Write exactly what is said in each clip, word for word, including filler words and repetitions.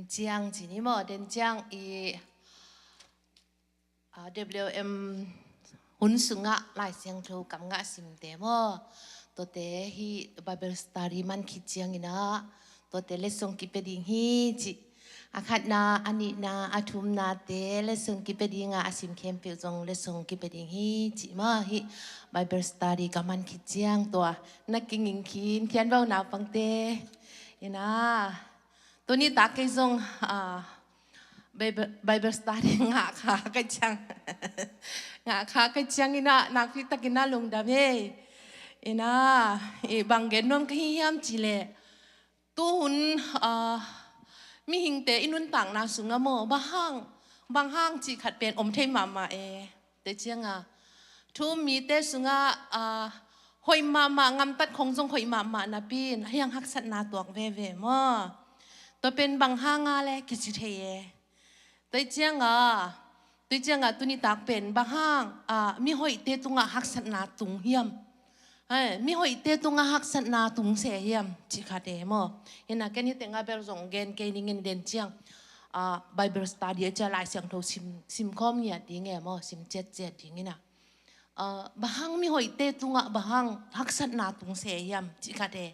ciang ci ni maw, den ciang i, ah, W M hun sungah Lai Siangtho kam ngah simte maw, tuate hih Bible study man khit ciangin ah tuate letsong kipia ding hi ci. A khatna, a nihna, a thumnate letsong kipia ding a, a sim khempeuh zong letsong kipia ding hi ci maw. Hih Bible study ka man khit ciang tua na kinging khin khian bau naupangte in ah, tuni tak kei zong, ah, Bible, Bible study ngah kha ka ciang ngah kha ka ciangin ah nakpi takin ah lungdam hi. In ah, i bang gen nuam ka hi hiam cih leh, tuhun, ah, mihingte i nuntakna sungah maw, bang hang, bang hang cih khat pen om thei mahmah e. Tua ciangah thu-um mite sungah, ah, hoih mahmah, gamtat khong zong hoih mahmah napi in a hiang haksatna tuak veve maw. Tua pen bang hang a leh kici thei e. Tua ciangah, tua ciangah tuni tak pen bang hang, ah, mihoihte tungah haksatna tung hiam? Hai, mihoihte tungah haksatna tung se hiam cih khat e maw. Hi na, ken hih tengah bel zong gen kei ning in, den ciang, ah, Bible study a ciah Lai Siangtho sim, sim khawm ngiat ding e maw, sim ciatciat ding in ah. Ah, bang hang mihoihte tungah bang hang haksatna tung se hiam cih khat e.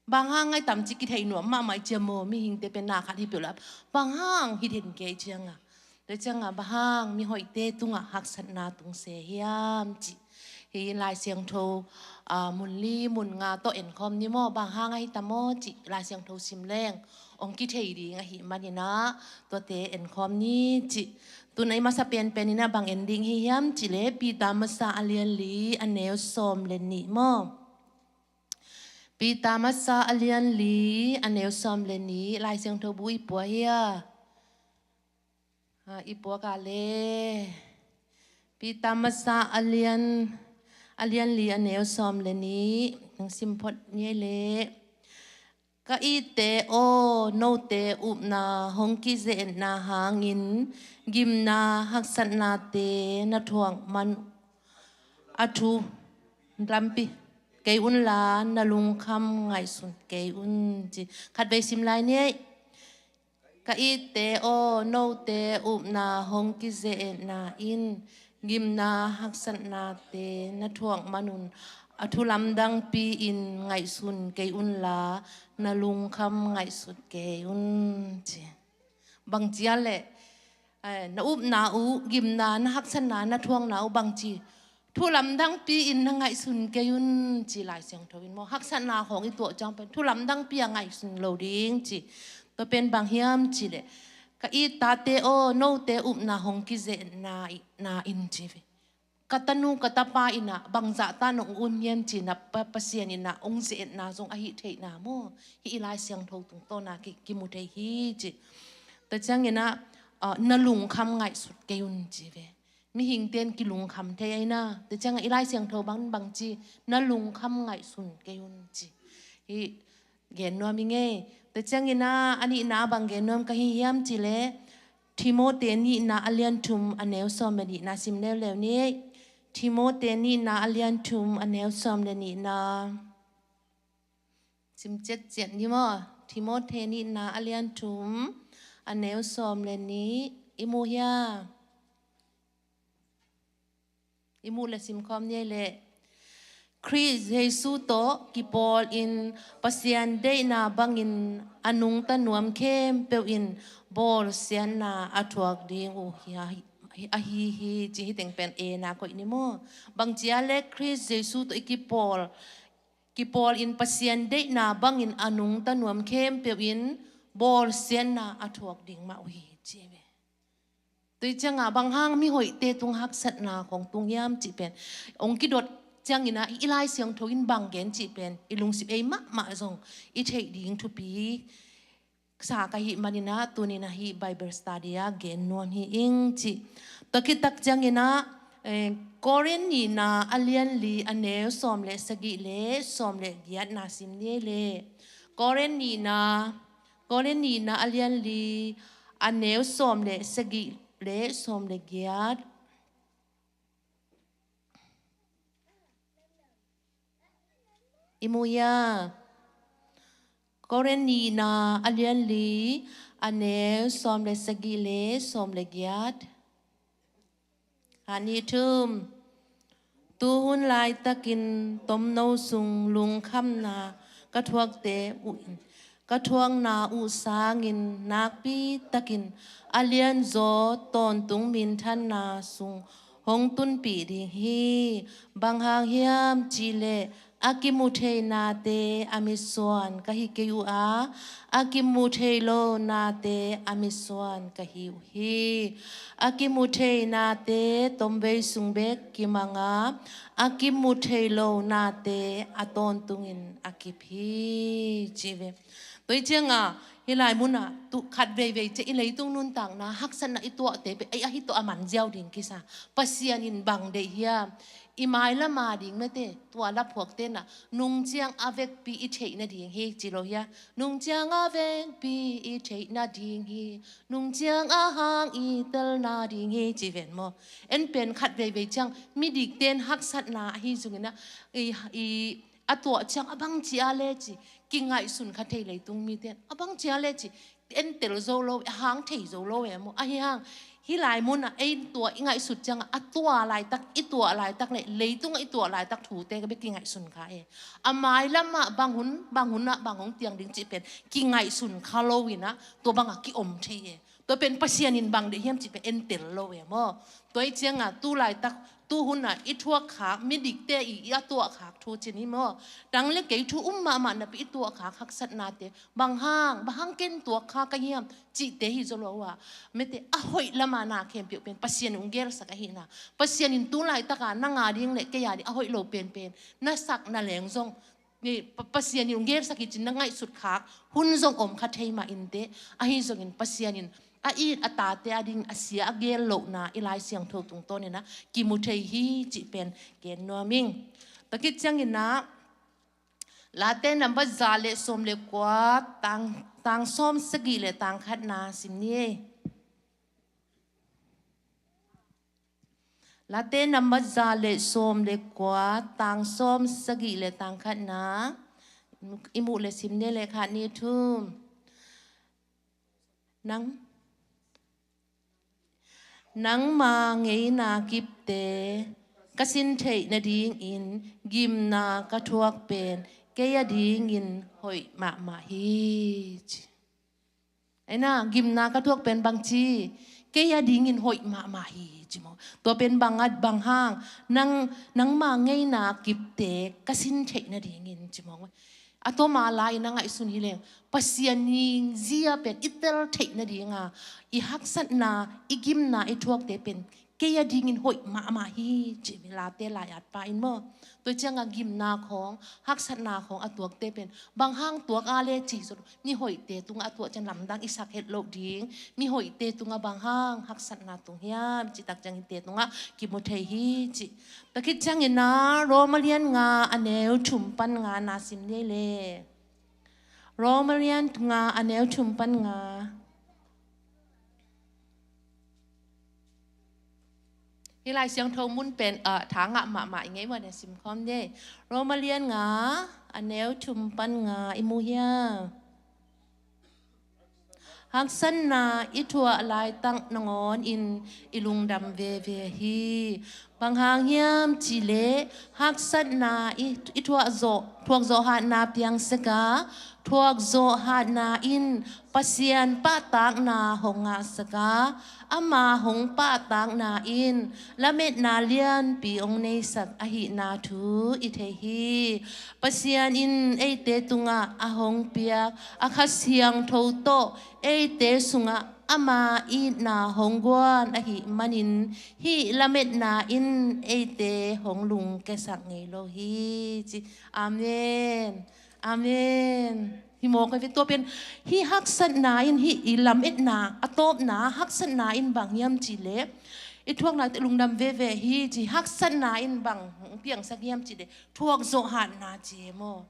Bang hang ngai tam ci kithei nuam mahmah i ciam maw, mihingte pen na khat hi peuh lah bang hang hi den kei ciangah. Tua ciangah bang hang mihoihte tungah haksatna tung se hiam cih. Hih Lai Siangtho, ah, mun li mun nga tawh en khawm ni maw, bang hang ahi tam maw cih Lai Siangtho sim leng ong kithei ding ahih manin ah tuate en khawm ni cih. Tu-in a i masa penpen in ah bang en ding hi hiam cih leh Peter masa a lian li a neu sawm le nih maw. Peter masa a lian li a neu sawm le nih, Lai Siangtho bu i pua hia? Ha, i pua ka le. Peter masa a lian, a lian li a neu sawm le nih, nang sim phot ni ei leh. Ka itte aw, note upna hong kize-etna hangin gimna haksatnate na thuak man a thu lampi kei unla, na lungkham ngaihsun kei un ci. Khatvei sim lai ni ei. Ka itte aw, note upna hong kize-etna in gimna haksatnate na thuak man un a thu lamdangpi-in ngaihsun kei unla, na lungkham ngaihsut kei un ci. Bang ci a leh, eh, na upna uh, gimna, na haksatna, na thuakna uh bang ci, thu lamdangpi-in na ngaihsun kei un ci Lai Siangtho in maw. Haksatna khawng i tuah ciang pen thu lamdangpi-a ngaihsun lo ding ci. Tua pen bang hiam cih leh, ka it tate aw, note upna hong kize-etna i, na in ci ve. Ka tanu ka tapa in ah bangzah ta nong un hiam ci-in ah Pa, Pasian in ah ong ze-etna zong ahi theihna maw, hih i Lai Siangtho tungtawna ki, kimu thei hi ci. Tua ciangin ah, ah, na lungkham ngaihsut kei un ci ve. Mihingte in kilungkham thei ahi na. Tua ciangah i Lai Siangtho bang, bang ci, na lungkham ngaihsun kei un ci. Hih gen nuam i ngei. Tua ciangin ah a nihna bang gen nuam ka hi hiam cih leh, Timote nihna a lian thum a neu sawm le nihna sim leuleu ni. Timote nihna a lian thum a neu sawm le nihna. Sim ciatciat ni maw. Timote nihna a lian thum a neu sawm le nih. I mu hia? I muh leh simkhawm ni ei leh. Khrist Jesu tawh kipawlin Pasian deihna bangin a nungta nuam khempeuh in bawlsiatna a thuak ding uh hi, hi, ahi hi ci. Hih teng pen A na koih ni maw. Bang ci a leh Khrist Jesu tawh i kipawl, kipawlin Pasian deihna bangin a nungta nuam khempeuh in bawlsiatna a thuak ding mah uh hi ci ve. Tua ciangah bang hang mihoihte tung haksatna khawng tung hiam cih pen ong kidot ciangin ah i Lai Siangtho in bang gen cih pen i lungsim ei mahmah zong i theih ding thupi sa ka hih manin ah tuni-in ah hih Bible study ah gen nuam hi ing ci. Tua khit tak ciangin ah, eh, Korin nihna a lian li a neu sawm le sagih le sawm le giatna sim ni ei leh. Korin nihna Korin nihna a lian li a neu sawm le sagih le sawm le giat. I mu hia? Korin nihna a lian li, a neu sawm le sagih le sawm le giat. Khat, nih, thum. Tu hun laitakin tomno sung lungkhamna ka thuakte uh in, ka thuakna uh sangin nakpitakin a lianzaw tawntung minthanna sung hong tunpih ding hi. Bang hang hiam cihleh a kimu thei nate a mitsuan ka hi kei uh a, a kimu thei lo nate a mitsuan ka hi uh hi. A kimu thei nate tomvei sung bek kimang a, a kimu thei lo nate a tawntungin a kip hi, ci ve. Tua hi cianga hih lai munah tu khat veivei ciah i leitung nuntakna haksatna i tuahte pen ei ahi tawh a man ziau ding kisa. Pasian in bang deih hiam? I mailama ding mete, tua laphuakte na nungciang a vekpi i theih nading hi, ci lo hia? Nungciang a vekpi i theih nading hi, nungciang a hang i tel nading hi, ci ven maw? En pen khat veivei ciang midikten haksatna ahi zungin a, i, i, a tuah ciang a bang ci a le ci kingaihsun kha thei leitung miten a bang ci a le ci en tel zo lo, a hang thei zo lo e maw? Ahi hang hih lai munah ei tua i ngaihsut ciangah a tua laitak, i tuah laitak le leitungah i tuah laitak thute ka bek kingaihsun kha e. A mailamah bang hun, bang hunah bang hong tiang ding cih pen kingaihsun kha lo inah tua bangah ki-om thei e. Tua pen Pasian in bang deih hiam cih pen en tel lo e maw? Tua hi ciangah tu laitak, tu hunah i thuakkhak midikte i, i a tuahkhak thu cin hi maw? Nang le kei thu um mahmah napi i tuahkhak haksatnate bang hang, bang hang ken tuakkha ka hiam cihte hi zaw lo a, mete a hoih lama na khempeuh pen Pasian in hong gelsak ahihna. Pasian in tu laitaka nang a ding le kei a ding a hoih lo penpen na sak na leng zong, ni, Pa-, Pasian in hong gelsak hi cin na ngaihsut khak hun zong om kha thei mah inteh. Ahi zongin Pasian in a it a tate a ding a sia a gel lohna i Lai Siangtho tungtawn inah kimu thei hi cih pen gen nuam ing. Tua khit cianginah Late nambat za le sawm le kua, tang, tang sawm sagih le tang khatna sim ni ei. Late nambat za le sawm le kua, tang sawm sagih le tang khatna. I muh le sim ni ei le, khat, nih, thum. Nang, nangma ngeina kipte ka sin theih nadingin gimna ka thuak pen kei a dingin hoih mahmah hi, ci. Aina, gimna ka thuak pen bang ci, kei a dingin hoih mahmah hi, ci maw. Tua pen bang a, bang hang, nang, nangma ngeina kipte ka sin theih nadingin, ci maw. A tawma lai-in a ngaihsun hileng Pasian ning zia pen i tel theih nadinga i haksatna, i gimna, i thuakte pen kei a dingin hoih mahmah hi, ci mi Late lai-atpa in maw. Tua cianga gimna khawng, haksatna khawng a tuakte pen bang hang tuak a le ci zo, mi hoihte tungah a tuah ciang lamdang i sak het loh ding, mi hoihte tungah bang hang haksatna tung hiam cih tak ciang hihte tungah kimu thei hi, ci. Tua khit ciangin ah Roma lian nga a neu thum pan nga na sim ni ei le. Roma lian nga a neu thum pan nga. Hih Lai Siangtho mun pen, ah, tha ngah mahmah i ngei mah, ne, sim khawm ni ei. Roma lian nga a neu thum pan nga i mu hia? Haksatna i thuah laitak nangawnin i lungdam veve hi. Bang hang hiam cihleh haksatna i, i thuak zawh, thuak zawh hatna piangsak a, thuak zawh hatna in Pasian pahtakna hong ngahsak a, ama hong pahtakna in lametna lianpi hong neisak ahihna thu i thei hi. Pasian in eite tungah a hong piak a Kha Siangtho tawh eite sungah ama itna hong guan ahih manin hih lametna in eite hong lungkiasak ngei lo hi, ci. Amen. Amen. Hi mawk a ve, tua pen hih haksatna in hih i lametna a tawpna haksatna in bang hiam cihleh i thuak laitak lungdam veve hi, ci. Haksatna in bang piangsak hiam cihleh thuak zawh hatna, ci e maw.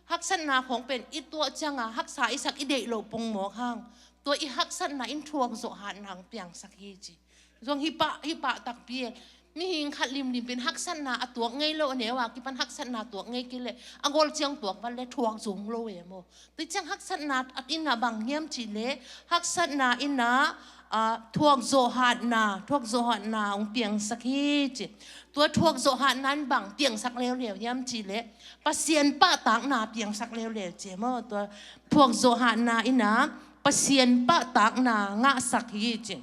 Haksatna khawng pen i tuah cianga haksa i sak i deih loh pongmawk hang, tua i haksatna in thuak zawh hatna hong piangsak hi, ci. Zong hi pah, hi pah takpi e. Mihing khat limlim pen haksatna a tuak ngei lo, a neu a kipan haksatna tuak ngei kei leh a gol ciang tuak vat leh thuak zong lo e maw. Tua ciang haksatna a inn ah bang hiam cih leh haksatna inn ah, ah, thuak zawh hatna, thuak zawh hatna hong piangsak hi ci. Tua thuak zawh hatna in bang piangsak leuleu hiam cih leh Pasian pahtakna piangsak leuleu ci e maw. Tua thuak zawh hatna inn ah Pasian pahtakna ngahsak hi ci.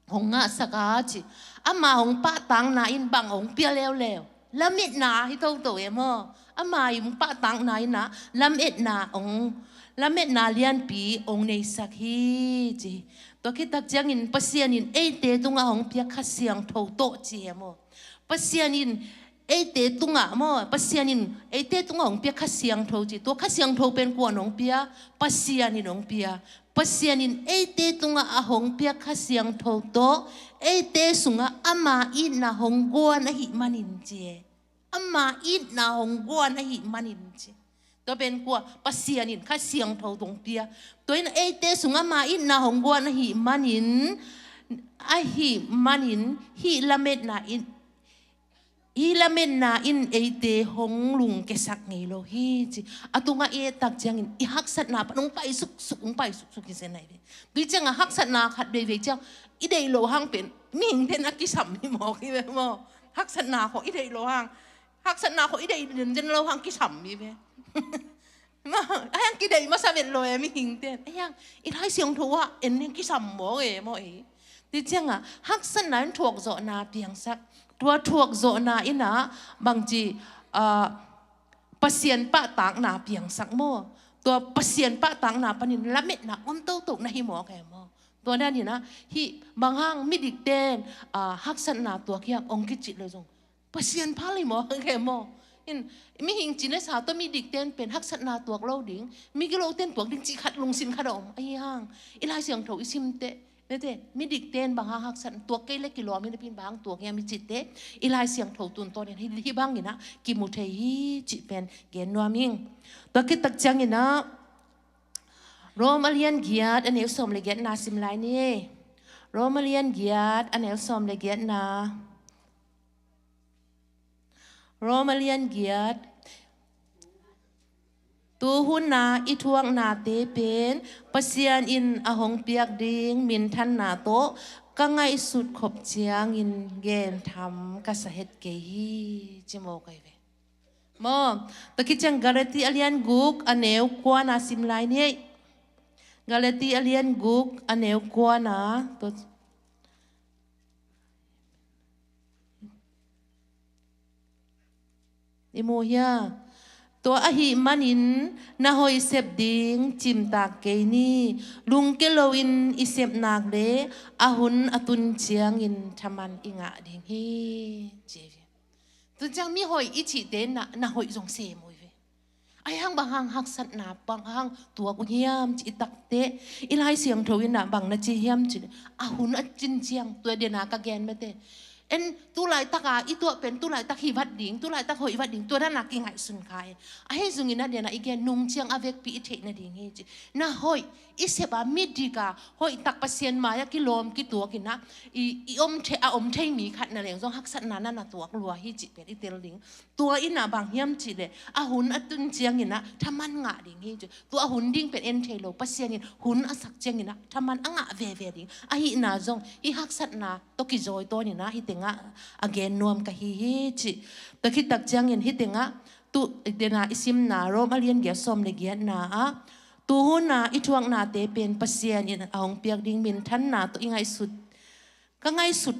Hong ngahsak a ci. Ama hong pahtakna in bang hong pia leuleu? Lametna hi toto e maw. Ama hong pahtakna in ah lametna hong, lametna lianpi hong neisak hi ci. Tua khit tak ciangin Pasian in eite tungah hong pia Kha Siangtho tawh ci e maw. Pasian in eite tungah maw, Pasian in eite tungah hong pia Kha Siangtho ci. Tua Kha Siangtho pen kua'n hong pia? Pasian in hong pia. Pasian in eite tungah a hong pia Kha Siangtho tawh eite sungah ama itna hong guan ahih manin ci e. Ama itna hong guan ahih manin ci. Tua pen kua? Pasian in Kha Siangtho hong pia. Tua in eite sungah ama itna hong guan ahih manin, ahih manin hih lametna in, hih lametna in eite hong lungkiasak ngei lo hi ci. A tungah i et tak ciangin i haksatna pan hong pai suksuk, hong pai suksuk hi zen ahi ve. Tua ciangah haksatna khat veivei ciang i deih loh hang pen mihingte'n a kisam hi mawk hi ve maw. Haksatna khawng i deih loh hang, haksatna khawng i deih zenzen loh hang kisam hi ve. Ahi hang kideih masa vet lo e mihingte'n. Ahi hang i Lai Siangtho ah en hang kisam mawk e maw e. Tua ciangah haksatna in thuak zawhna piangsak. Tua thuak zawhna in ah bangci, ah, Pasian pahtakna piangsak maw. Tua Pasian pahtakna panin lametna om toto na hi mawk e maw. Tua dan in ah hih bang hang midikte'n, ah, haksatna tuak hiam hong kici leh zong Pasian phal hi mawk e maw. In, mihing ci le sa tawh midikte'n pen haksatna tuak lo ding, migilote'n tuak ding cih khat lungsim khat a om. Ahi hang i Lai Siangtho i sim teh, midikte'n bang hang haksat tuak kei leh kilawm hi napi in bang hang tuak hiam i cih teh, i Lai Siangtho tungtawn in hih, hih bangin ah kimu thei hi cih pen gen nuam ing. Tua khit tak ciangin ah Rom a lian giat a neu sawm le giatna sim lai ni. Rom a lian giat a neu sawm le giatna. Rom a lian giat. Tu hun a i thuaknate pen Pasian in a hong piak ding minthanna tawh ka ngaihsut khop ciangin gentham ka sa het kei hi, ci mawk ahi ve. Maw, tua khit ciang Galati a lian guk a neu kuana sim lai ni. Galati a lian guk a neu kuana. Tua i mu hia? Tua ahih manin na hoih sep ding cimtak kei ni. Lungkia loin i sep nak leh a hun a tun ciangin thaman i ngah ding hi, ci hi. Tun ciang mi hoih i cihte na, na hoih zong sem uh hi ve. Ahi hang bang hang haksatna bang hang tuak uh hiam ci i tak teh, i Lai Siangtho in ah bang na ci hiam cih leh, a hun a cin ciang, tua dena ka gen mate. En, tulaitak a i tuah pen tulaitak hi vat ding, tulaitak hoih vat ding, tua dana kingaihsun kha e. Ahi zongin a dena i gen nung ciang a vekpi i theih nading hi ci. Na hoih i sep a, midik a, hoih tak Pasian mai-ah kilawm kituak in ah i, i om thei, a om thei mi khat na leng zong haksatna na na tuak lua hi cih pen i tel ding. Tua in ah bang hiam cih leh, a hun a tun ciangin ah thaman ngah ding hi ci. Tua a hun ding pen en thei lo, Pasian in hun a sak ciangin ah thaman a ngah veve ding. Ahihna zong hih haksatna tawh kizawi tawn in ah hih tengah a gen nuam ka hi hi ci. Tua khit tak ciangin hih tengah tu dena i simna Rom a lian giat sawm le giatna ah, tu hun a i thuaknate pen Pasian in a hong piak ding minthanna tawh i ngaihsut, ka ngaihsut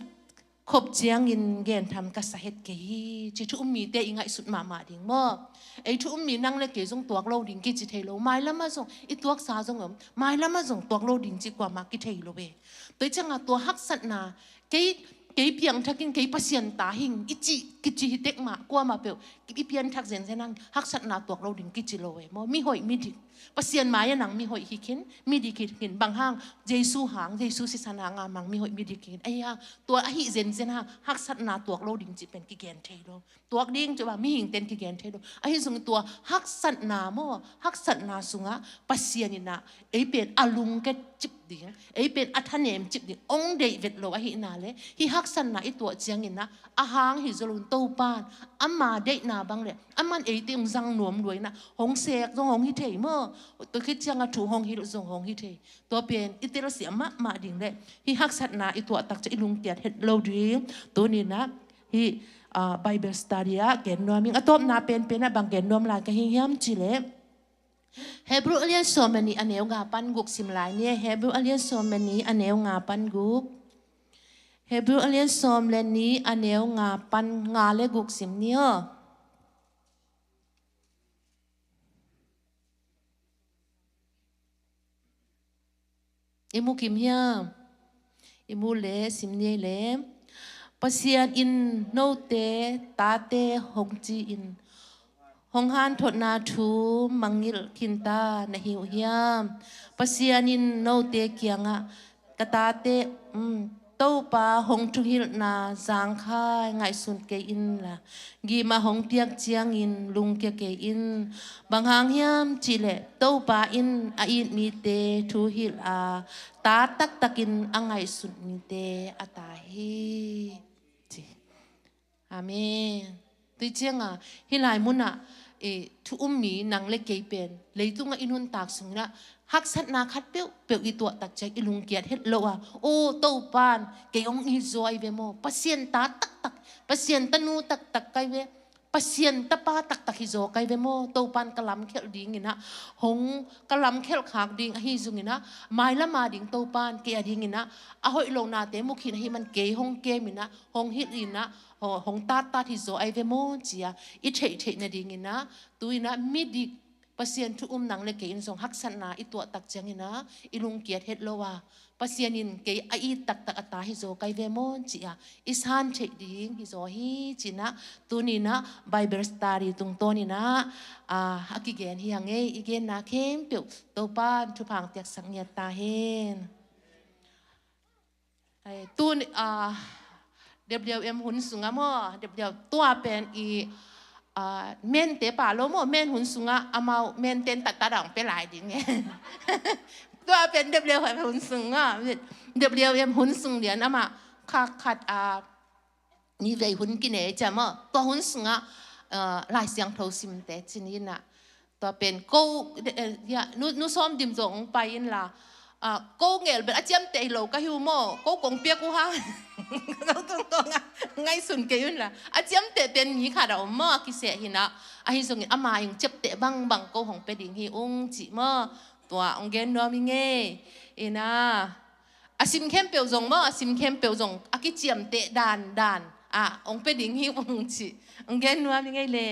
khop ciangin gentham ka sa het kei hi ci. Thu um mite i ngaihsut mahmah ding maw. Ei thu um mi nang le kei zong tuak lo ding kici thei lo. Mailam ah zong i tuaksa zong om, mailam ah zong tuak lo ding ci kuamah kithei lo ve. Tua ciangah tua haksatna, kei, kei piangthak ing, kei Pasian ta hing i cih kici hi tek mah, kuamah peuh i pianthak zenzen hang haksatna tuak lo ding kici lo ve maw. Mi hoih midik Pasian mai-ah nang mihoih hi khin, midik hi khin, bang hang, Jesu hang, Jesu sisan hang a mang mihoih midik hi khin. Ahi hang, tua ahi zenzen hang, haksatna tuak lo ding cih pen kigen thei lo. Tuak ding cih bang mihingte'n kigen thei lo. Ahi zong tua haksatna maw, haksatna sungah Pasian in ah, ei pen a lungkia cip ding, ei pen a thanem cip ding, ong deih vet lo ahihna leh, hih haksatna i tuah ciangin ah, a hang hi zaw lo in Topa'n, ama deihna bang leh, aman eite ong zang nuam lua in ah, hong sek zong hong hi thei maw, tua khit ciang a thu hong hilh zong hong hi thei. Tua pen i telsiam mahmah ding leh, hih haksatna i tuah tak ciang i lungkiat het lo ding. Tuni-in ah, hih, ah, Bible study ah gen nuam ing. A tawpna penpen ah bang gen nuam lai ka hi hiam cih leh, Hebrew a lian sawm le nih a neu nga pan guk sim lai ni. Hebrew a lian sawm le nih a neu nga pan guk. Hebrew a lian sawm le nih a neu nga pan nga le guk sim ni aw. I mu kim hiam? I mu leh sim ni ei leh. Pasian in note tate hong ci-in, hong hanthotna thu mangngilh khinta na hi uh hiam? Pasian in note kiangah, ka tate, um, Topa hong thuhilhna zangkhai ngaihsun kei inla, gim a hong piak ciangin lungkia kei in. Bang hang hiam cih leh Topa in a it mite thuhilh a, ta taktakin a ngaihsut mite a ta hi, ci. Amen. Tua ciangah, hih lai munah, eh, thu um mi nang le kei pen, leitungah i nuntak sungah, haksatna khat peuhpeuh i tuah tak ciang i lungkiat het lo a, aw, Topa'n kei hong it zaw ahi ve maw, Pasian ta taktak, Pasian tanu taktak ka hi ve, Pasian tapa taktak hi zaw ka hi ve maw, Topa'n ka lamkhelh dingin ah, hong ka lamkhelh khak ding ahi zongin ah, mailam a ding Topa'n kei a dingin ah, a hoih lonate mu khin ahih man kei hong kemin ah, hong hilhin ah, ho-, hong tattat hi zaw ahi ve maw ci-a i theihtheih nadingin ah, tu-in ah midik Pasian thu um nang le kei in zong haksatna i tuah tak ciangin ah i lungkiat het lo a, Pasian in kei a it taktak a ta hi zaw ka hi ve maw ci-a i san theih ding hi zaw hi ci-in ah, tuni-in ah Bible study tungtawnin ah, ah, a kigen hi hang ei. I genna khempeuh Topa'n thupha piaksak ngiat ta hen. Ai, tun, ah, W M hun sungah maw, W M tua pen i, ah, mente pa lo maw, men hun sungah amau menten tattat a hong pia lai ding e. Tua pen W M hun sungah, W M hun sung lian amah kha khat, ah, ni vei hun kinei ciang maw, tua hun sungah, ah, Lai Siangtho simte ci-in ah, tua pen ko, eh, ya, nu, nu Sawm Dim zong hong pai inla, ah, ko ngel bel a ciamteh hi lo ka hi uh maw, ko kong piak uh hang. Ko tungtawngah ngaihsun kei unla, a ciamteh pen mi khat a om maw, a kiseh hi-in ah, ahi zongin ama in ciamteh bangbang ko hong pia ding hi ung ci maw, tua hong gen nuam ing ei. In ah, a sim khempeuh zong maw, a sim khempeuh zong a kiciamteh dandan ah hong pia ding hi ung ci hong gen nuam ing ei le.